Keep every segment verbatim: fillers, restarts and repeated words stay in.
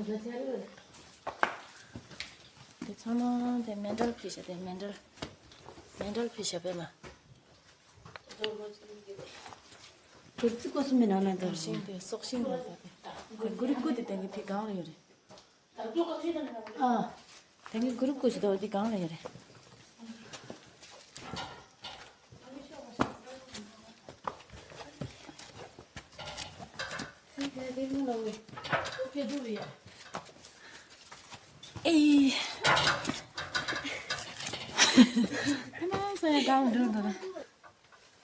དེ་ཚང་མ་དེ་མེ་འདྲལ་ཕི་ཤ་དེ་མེ་འདྲལ། མེ་འདྲལ་ཕི་ཤ་པད་མ། གུར་ཙི་ཀོ་སུ་མི་ན་ན་དར་ཤིང་དེ་སོག་ཤིང་ལ་དེ་གུ་རི་ཀུ་དེ་དེང་གི་ཕི་གང་ལ་ཡོད་རེད། ཨ། དེང་གི་གུ་རི་ཀུ་ཞིག་དོ་དེ་གང་ལ་ཡོད་རེད། ཨེ། ཨ་མ་ས་ཡ་གང་འགྲོ་འདུག་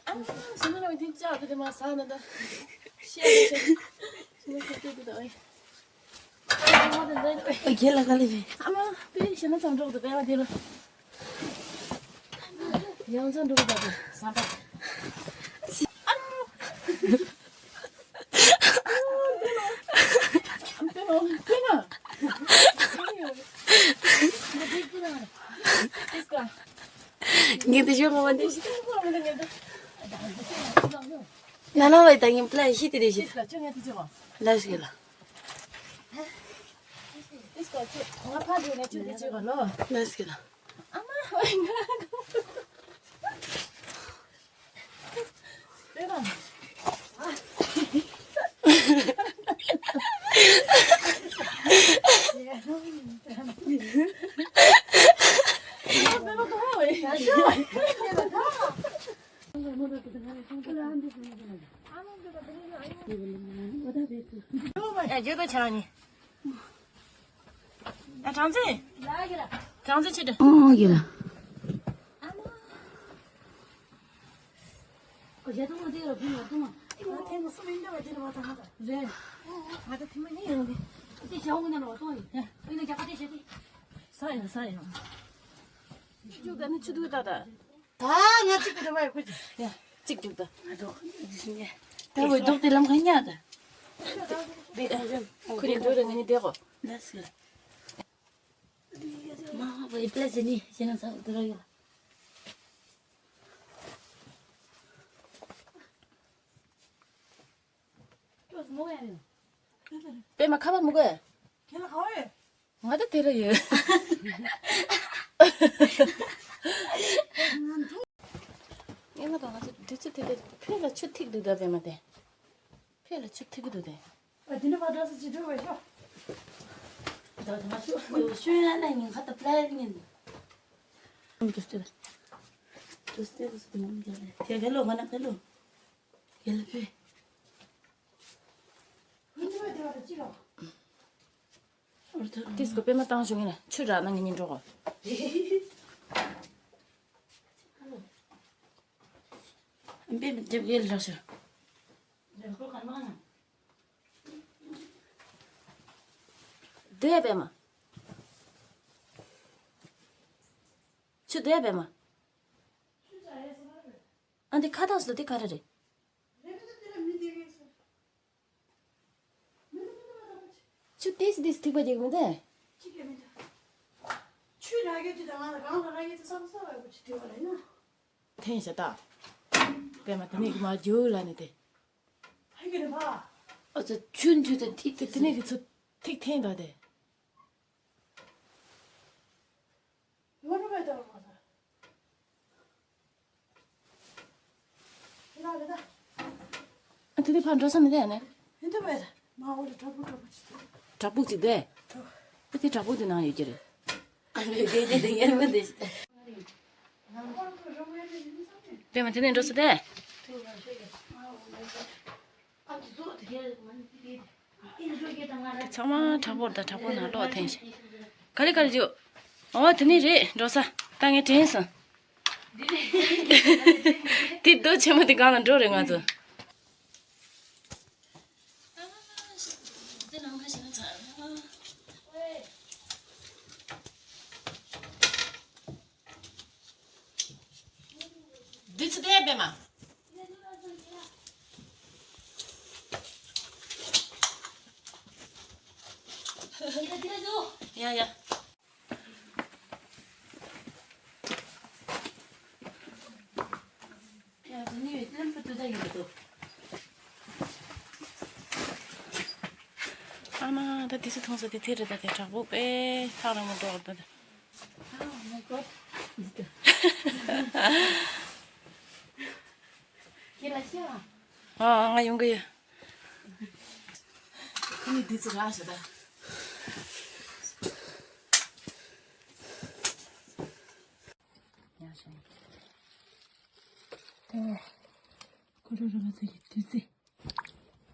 ཨ་མ་ས་ན་ར་བའི་ཐིག་ཅག་དེ་དེ་མ་ས་ན་ད་ཤེས་ཤེས་ཤེས་ན་ཁ་ཐུག་དེ་ད་ཨེ། ཨ་རྒྱལ་ལ་ག་ལེ་བས། ཨ་མ་དཔེ་ཞེ་ན་ཙམ་འགྲོ་འདུག་པས་ཨ་དེ་ལ། ཡང་ཚ་འགྲོ་གི་འདུག་ཟམ་པ། ངས་དེ་ཤོད་ངོ་མ་འདི་ཞིག་ན་ན་བའི་ད་ངས་པླ་ཤི་དེ་རེ་ཞིག་ལ་ཞིག་ལ། ལ་ཞིག་ལ། ཡ་ཇོ་དང་ཁྱེད་རང་གཉིས། ཡ་གྲངས་ཚད། གྲངས་ཚད་ཆེ་དྲ། ཨོ་ཡོད་ལ། ས་ཡིན་ས་ཡིན། ཆུ་ཆུ་ད་ནི་ཆུ་དུག་ད་ད། ད་ང་གཅིག་གི་འདྲ་བ་ཡོད་ཁུ་ཅི། ཡ། གཅིག་གཅིག་ད། ང་ཚོ་ད་བའི་རྡོག་དེ་ལམ་ཁ་ཉག་ད། ཁུ་ནི་འགྲོ་རེ་ནི་བསྡད་གོ། ལ་སི། མ་བའི་པླ་སི་ནི་ཞེ་ན་ཚ་འདི་ར་ཡོད། པད་མ་ཁ་པ་མུ་གེ། ཁྱེད་ལ་ག་བ་ཡོད། ང་ད་དེ་ར་ཡོད། ངས་ང་དང་ང་ཚོ་དུས་ཚོད་དེ་དེ་ཕུད་ལ་ཆུ་ཐིག་འདུག་ད་པད་མ་དེ། ཕུད་ལ་ཆུ་ཐིག་གི་འདུག་དེ། ཨ་དེ་འདྲ་བ་འདྲ་སུ་ཅི་འདྲ་བས་ཤོག་ད་དེ་མ་ཤོག་ཤོད་ཡ་ན་ཉིན་ཁ་ད་པླ་ཡ་ཉིན། དུས་དེ། དུས་དེ་དུས་དེ་མ་མི་རྒྱལ་ལས་དེ་ག་ལོ་ང་ན་ག་ལོ། རྒྱལ་ལས་ཕུད། ཏིས་ཀོ་པད་མ་བཏང་བྱུང་ཡིན་ན་ཆུ་རག་ན་ངེད་གཉིས་འགྲོ་གོ། པད་མ་རྒྱབ་ཡེལ་རག་ཤོག་དེ་པད་མ། ཆུ་དེ་པད་མ། ཨ་འདི་ཁ་བཏགས་སུ་དེ་ག་རེ་རེད། ཆུ་ཏིས་ཏིས་ཐིག་པ་རྒྱག་མི་འདུག་ཆུ་ར་གེ་དེ་དང་ང་ལ་རང་ལ་ར་གེ་དེ་བསམ་ས་བ་གོ་ཆུ་དེ་བ་ལ་ཡིན་ན། འཐེན་བྱ་ད། པད་མ་དེ་ནས་མ་རྒྱུག་ལ་ནི་དེ། ཧ་གི་རེད་བ། ཨ་ཙི་ཆུ་འདུས་དང་ཐིག་དེ་དེ་ནས་གི་ཚུ་ཐིག་འཐེན་ད་དེ། ཡོ་རུ་བའི་དོར་མ་ཟ། ཨ་དེ་དེ་ཕར་འགྲོ་ས་མི་དེ་ནས། ཧིན་དུ་བས་མ་འོ་ལ་དྲག་པོ་དྲག་པོ་ཅིག་དེ། དྲག་པོ་ཅིག་དེ། ཨ་དེ་དྲག་པོ་དེ་ནང་ཡོད་ཀྱི་རེད། ཨ་རེ་དེ་དེ་དེ་ཡར་མ་དེ་ཞིག་དེ། དེ་མ་དེ་ནས་འགྲོ་ས་དེ། ཚང་མ་དྲག་པོར་དང་དྲག་པོ་ནང་ལོག་འཐེན་ཞིང་། ག་ལེ་ག་ལེ་བྱོས། འོ་དེ་ནི་རེད་འགྲོ་ས། ད་ངས་དྲན་སོང་། དེ་རྡོ་ཆེན་མོ་དེ་སྒང་ལ་འགྲོ་རེད་ང་ཚོ། འདི་ཚོ་བསྡད་པས་མ། ཡ་ཡ། ཡ་དེ་ནི་བླུན་པོ་དུ་ད་ཡོད་དོ། ཨ། ཨ་མ་ད་དེ་ཚོ་མཐོང་ས་དེ་དེ་རེད། ད་དེ་དྲག་པོ་དཔེ་ཐག་རིང་མོ་འགྲོ་བར་ད། ད་ཁྱེད་ལ་ཤེས་ཨ། ཨ་ང་ཡོང་གི་ཡོད། ཁྱེད་ནི་དེ་ཚོ་རག་ཤག་ད། ཡག་ཤག་ད། ཁོ་རང་རང་ཚོ་ཡི་དུས་ཚེ།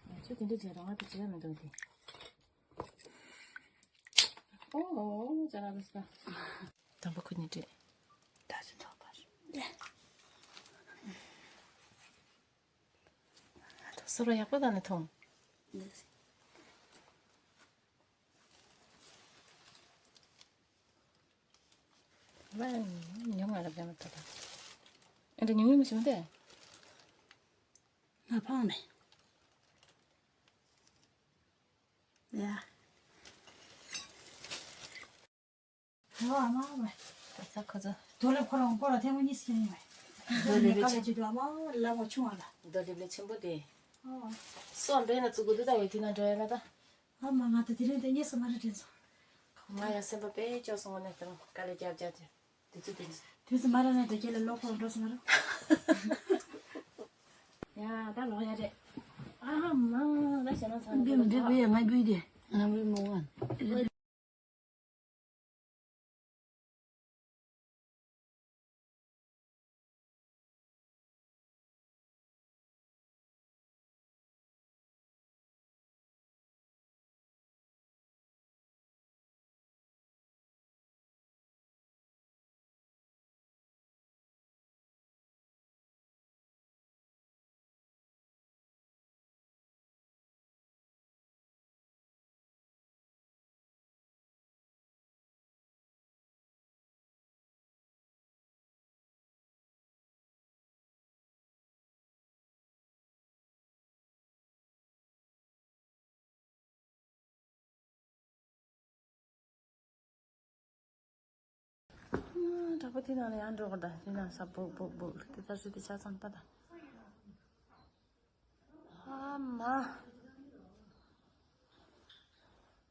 ང་ཚོ་དེ་འདྲ་བྱས་རང་ང་དེ་བྱས་མི་འདུག་དེ། ཨོ་ཨོ་ཅ་ལག་རེད་ས། དང་པོ་ཁོ་གཉིས་སྤྲད། ད་ཅི་ཐོག་པར། སོ་ར་ཡག་པོ་དང་ནི་མཐོང་། ཉུང་ང་ར་བདེ་མ་ཐོག་ད། ཨེ་འདྲ་ཉུང་ཉུང་མི་ཤེས་མི་འདུག་ང་ཕང་ནས། ཡ། ཨ་མ་མ། ད་ཁ་ཚ། རྡོ་ལེབ་ཁོ་རང་སྐོར་ལ་ཐེངས་མ་གཉིས་སུ་ཡིན་མ། རྡོ་ལེབ་ཁ་ལ་ཅི་འདུག་ཨ་མ་ལ་མོ་ཆུང་བ་ལ། རྡོ་ལེབ་ལ་ཆེན་པོ་དེ། ཨོ། སོ་འབེན་ན་བཙུགས་དགོས་འདུག་ད་འོ་དེ་ན་འགྲོ་ཡ་ལ་ད། ཨ་མ་ང་ད་དེ་རིང་དེ་གཉིས་སུ་མ་རེད་དྲན་སོང་། ང་ཡང་སེམས་པ་དཔེ་སྐྱོ་སོང་བ་ནས་དེ་རང་དཀའ་ལས་རྒྱབ་རྒྱབ་དེ། དུས་ཚོད་དེ། དུས་ཚོད་མ་རག་ན་དེ་རྒྱལ་ལ་ལོག་ཁོ་འགྲོ་སོང་ར། ཡ་ད་ལོག་ཡ་རེད། ཨ་མ་ད་ཞེ་ན་ཚ་འབུ་མི་འབུ་འབུ་ཡ་ང་འབུ་དེ། ང་འབུ་མོ་ང་། དྲག་པོ་དེ་ནང་ལ་ཡང་འགྲོ་དགོས་ད། དེ་ནང་ས་སྦུག་སྦུག་སྦུག་དེ་ལྟར་རེད་དེ་ཆ་ཚང་ལྟ་ད། ཨ་མ།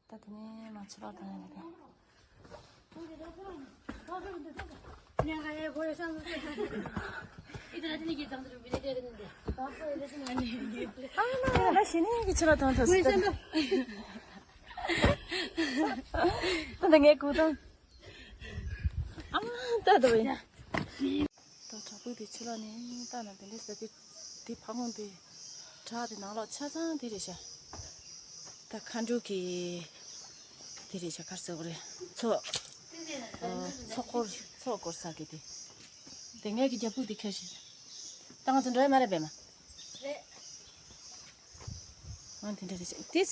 ད་དེ་ནས་མ་ཕྱི་ལོགས་དང་ཡང་དེ། ཨ་མ་ལ་ཞི་ནས་ཀྱི་ཕྱི་ལོགས་དང་ཐོག་སི་ད། ད་ངས་གུ་དང་། ཨ་མ་ད་དོ་ཡ། ད་བྲག་ཕུག་དེ་ཕྱི་ལོགས་ནས་ལྟ་ན་དེ་འདྲ་ཟེར་དེ། དེ་ཕ་ཁོང་དེ། བྲག་དེ་ནང་ལོགས་ཆ་ཚང་དེ་རེད་ཤག་ད་མཁའ་འགྲོ་གི། དེ་རེད་ཤག་ག་རེ་ཟེར་དགོས་རེད། མཚོ། ཨ། མཚོ་སྐོར་མཚོ་སྐོར་ས་གི་དེ། དེ་ངས་ཀྱི་རྒྱབ་ཕུག་དེ་ཁ་ཤས། ད་ང་ཚོ་འགྲོ་ཡ་མ་རེད་པས་མ། རེད། ཨ་དེ་འདྲ་རེད་ཤག་དེ།